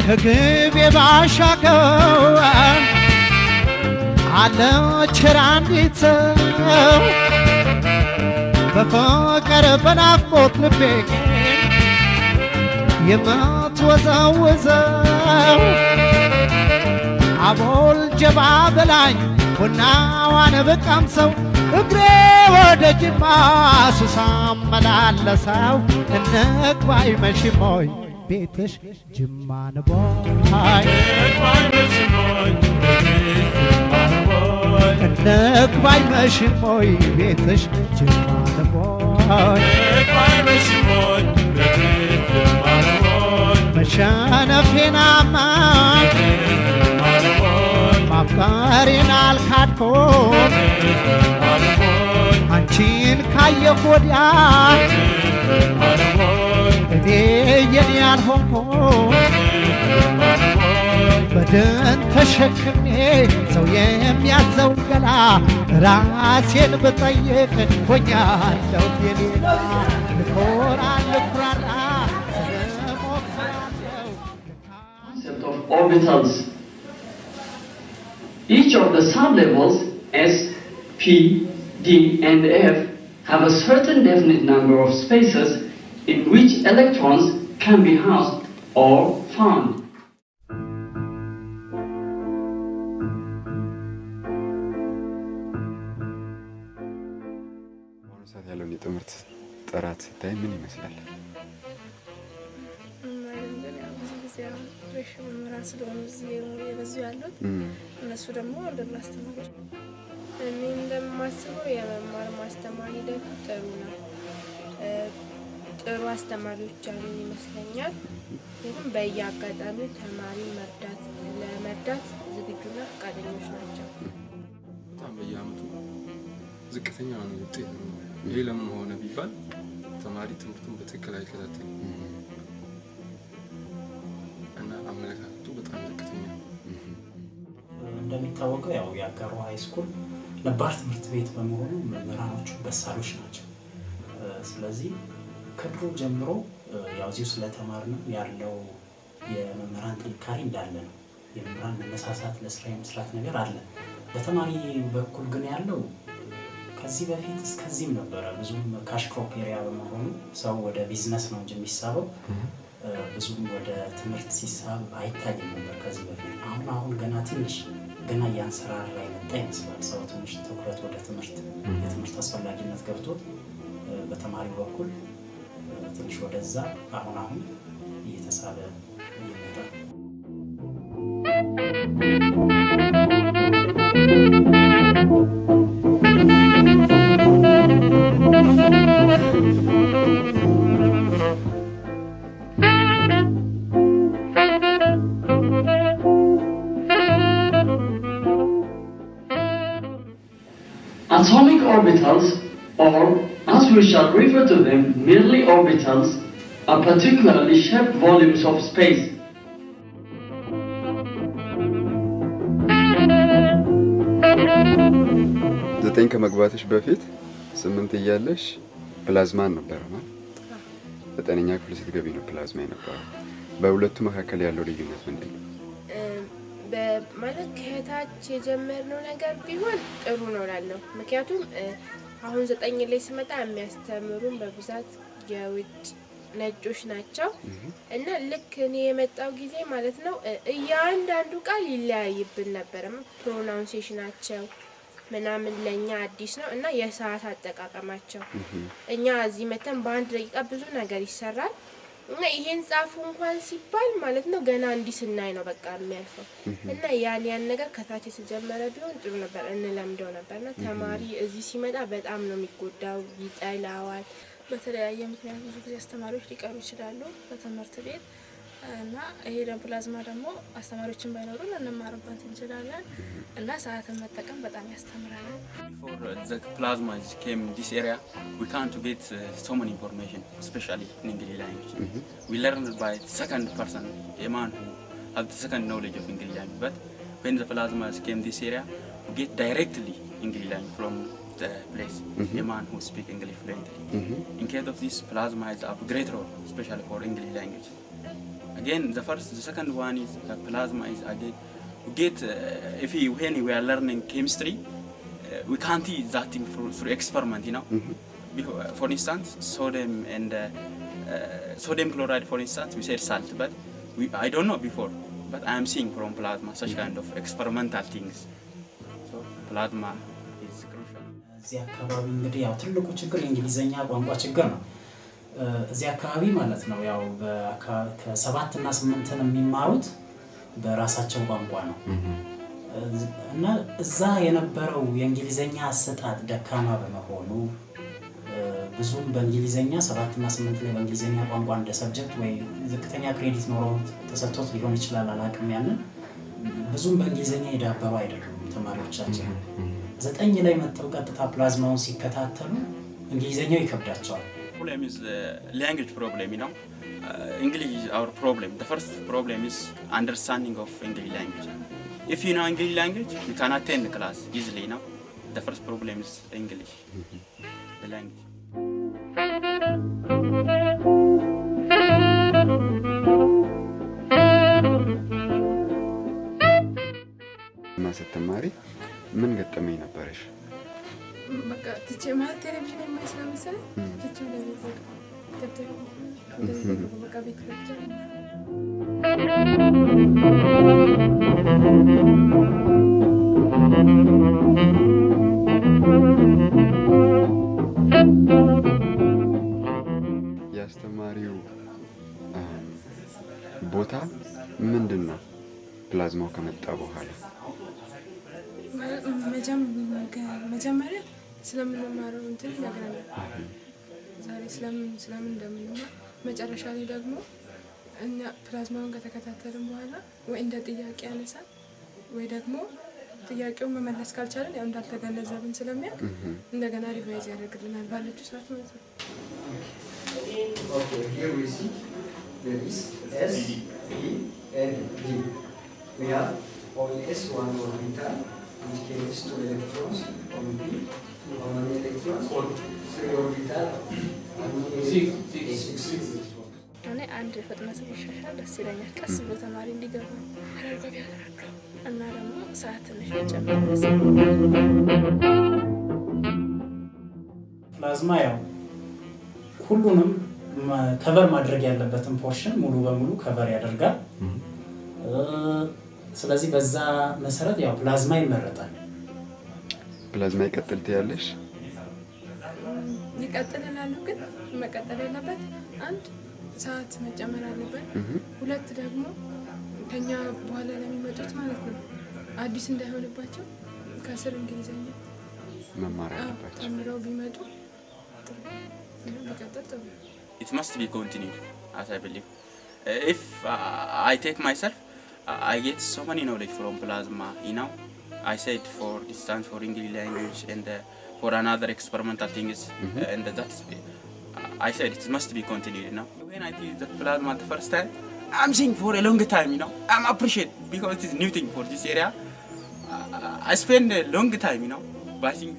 ከግቤ ባሻገር አለች አንዲት ሰው በፍቅር በናፍቆት ልቤ የምትወዘውዘው። አቦል ጀባ በላኝ ቡናዋን ብቀምሰው እግሬ ወደ ጅማ ሱሳ መላለሰው። እንግባ አይመሽም ወይ ቤትሽ ጅማ ንቦይ፣ እንግባ አይመሽም ወይ ቤትሽ ጅማ ንቦይ። መሸነፌናማ ማፍቀሬን አልካድኩም፣ አንቺን ካየሁ ወዲያ እኔ የኔ አልሆንኩም። በድን ተሸክሜ ሰው የሚያዘው ገላ ራሴን ብጠይቅ ሆኛለሁ የሌላ። ልኮራ ልኩራራ ስለሞክራለሁ። Concept of orbitals. Each of the sublevels S, P, D, and F have a certain definite number of spaces in which electrons can be housed or found. በአሁኑ ሰዓት ያለውን የትምህርት ጥራት ስታይ ምን ይመስላል? ግን ያው ብዙ ጊዜ አሁን fresh መምህራን ስለሆኑ እዚህ የበዙ ያሉት፣ እነሱ ደግሞ እንደሚያስተምሩት እኔ እንደማስበው የመማር ማስተማር ሂደቱ ጥሩ ነው። ጥሩ አስተማሪዎች ያሉን ይመስለኛል። ግን በየአጋጣሚው ተማሪን መርዳት ለመርዳት ዝግጁና ፈቃደኞች ናቸው። በጣም በየአመቱ ዝቅተኛ የሆነ ውጤት ነው። ይሄ ለምን ሆነ ቢባል ተማሪ ትምህርቱን በትክክል አይከታተልም እና አመለካከቱ በጣም ዝቅተኛ ነው። እንደሚታወቀው ያው የአጋሮ high school ነባር ትምህርት ቤት በመሆኑ መምህራኖቹ በሳሎች ናቸው። ስለዚህ ከድሮ ጀምሮ ያው እዚሁ ስለተማርነው ያለው የመምህራን ጥንካሬ እንዳለ ነው። የመምህራን መነሳሳት ለስራ የመስራት ነገር አለ። በተማሪ በኩል ግን ያለው ከዚህ በፊት እስከዚህም ነበረ። ብዙም cash crop area በመሆኑ ሰው ወደ ቢዝነስ ነው እንጂ የሚሳበው ብዙም ወደ ትምህርት ሲሳብ አይታይም ነበር ከዚህ በፊት። አሁን አሁን ገና ትንሽ ገና እያንሰራራ የመጣ ይመስላል። ሰው ትንሽ ትኩረት ወደ ትምህርት፣ የትምህርት አስፈላጊነት ገብቶት በተማሪው በኩል ትንሽ ወደዛ አሁን አሁን እየተሳበ እየመጣ። Atomic orbitals, or as we shall refer to them, merely orbitals, are particularly shaped volumes of space. 9 ከመግባትሽ በፊት 8 እያለሽ ፕላዝማ አልነበረም? ዘጠነኛ ክፍል ስትገቢ ነው ፕላዝማ የነበረው። በሁለቱ መካከል ያለው ልዩነት ምንድን ነው? ማለት ከታች የጀመርነው ነገር ቢሆን ጥሩ ነው ላለው። ምክንያቱም አሁን 9 ላይ ስመጣ የሚያስተምሩን በብዛት የውጭ ነጮች ናቸው እና ልክ እኔ የመጣው ጊዜ ማለት ነው እያንዳንዱ ቃል ይለያይብን ነበረ። Pronunciation ኣቸው ምናምን ለእኛ አዲስ ነው እና የሰዓት አጠቃቀማቸው፣ እኛ እዚህ መተን በአንድ ደቂቃ ብዙ ነገር ይሰራል እና ይሄን ጻፉ እንኳን ሲባል ማለት ነው ገና እንዲህ ስናይ ነው በቃ የሚያልፈው። እና ያን ያን ነገር ከታች የተጀመረ ቢሆን ጥሩ ነበር፣ እንለምደው ነበር። እና ተማሪ እዚህ ሲመጣ በጣም ነው የሚጎዳው፣ ይጠላዋል። በተለያየ ምክንያት ብዙ ጊዜ አስተማሪዎች ሊቀሩ ይችላሉ በትምህርት ቤት እና ይሄ ደግሞ ፕላዝማ ደግሞ አስተማሪዎችን ባይኖሩ ልንማርበት እንችላለን እና ሰዓትን መጠቀም በጣም ያስተምረናል። Before the plasma came in this area, we can't get so many information, especially in English language. We learned by second person, a man who have the second knowledge of English language. But when the plasma came this area, we get directly English language from the place, a man who speak English fluently. In case of this, plasma is a great role, especially for English language. Again, the second one is plasma is again we get if we, when we are learning chemistry, we can't see that thing through experiment. For instance, sodium and sodium chloride, for instance, we said salt, but I don't know before, but I am seeing from plasma such kind of experimental things. So plasma is crucial. እዚህ አካባቢ እንግዲህ ያው ትልቁ ችግር የእንግሊዘኛ ቋንቋ ችግር ነው። እዚህ አካባቢ ማለት ነው ያው ከሰባት እና ስምንትን የሚማሩት በራሳቸው ቋንቋ ነው እና እዛ የነበረው የእንግሊዘኛ አሰጣጥ ደካማ በመሆኑ ብዙም በእንግሊዘኛ ሰባት እና ስምንት ላይ በእንግሊዘኛ ቋንቋ እንደ subject ወይ ዝቅተኛ credit ኖሮ ተሰጥቶት ሊሆን ይችላል፣ አላውቅም። ያንን ብዙም በእንግሊዘኛ የዳበሩ አይደሉም ተማሪዎቻችን። ዘጠኝ ላይ መጥተው ቀጥታ ፕላዝማውን ሲከታተሉ እንግሊዘኛው ይከብዳቸዋል። Problem is language problem. English is our problem. The first problem is understanding of English language. If you know English language, you can attend the class easily. The first problem is English, the language. እና ስትማሪ ምን ገጠመኝ ነበረሽ? በቃ ትቼ ማለት ቴሌቪዥን የማይ ስለመሰለኝ ትቼ ወደ ቤት ገባሁ። ደብተር ወደ ቤት ገባሁ። በቃ ቤት ገብቼ የአስተማሪው ቦታ ምንድን ነው? ፕላዝማው ከመጣ በኋላ መጀመሪያ ስለምንማረው እንትን ይነግረናል። ዛሬ ስለምን ስለምን እንደምንማር፣ መጨረሻ ላይ ደግሞ እኛ ፕላዝማውን ከተከታተልን በኋላ ወይ እንደ ጥያቄ ያነሳል ወይ ደግሞ ጥያቄውን መመለስ ካልቻለን ያው እንዳልተገነዘብን ስለሚያውቅ እንደገና revise ያደርግልናል ባለችው ሰዓት ማለት ነው። Okay, here we see there is S, P, and D. We have on S one orbital, which carries two electrons. On P, how many electrons? Four. Three orbital. How many? Six. Six. Six. እኔ አንድ ፍጥነት ቢሻሻል ደስ ይለኛል። ቀስ ብሎ ተማሪ እንዲገባ አደርገው ቢያደርገው እና ደግሞ ሰዓት ትንሽ ቢጨመር ደስ ይለኛል። ፕላዝማ ያው ሁሉንም cover ማድረግ ያለበትን portion ሙሉ በሙሉ cover ያደርጋል። ስለዚህ በዛ መሰረት ያው ፕላዝማ ይመረጣል። ፕላዝማ ይቀጥል ትያለሽ? ይቀጥል እላለሁ፣ ግን መቀጠል ያለበት አንድ ሰዓት መጨመር አለበት። ሁለት ደግሞ ከኛ በኋላ ለሚመጡት ማለት ነው አዲስ እንዳይሆንባቸው ከስር እንግሊዘኛ መማር አዎ፣ አለባቸው። ተምረው ቢመጡ ጥሩ ነው። ቢቀጥል ጥሩ ነው። It must be continued, as I believe. If I take myself, I get so many knowledge from plasma. I said for distance, for English language, and for another experimental things, and that's I said it must be continued. When I see the plasma the first time, I'm seeing for a long time. I'm appreciate because it is new thing for this area. I spend a long time by seeing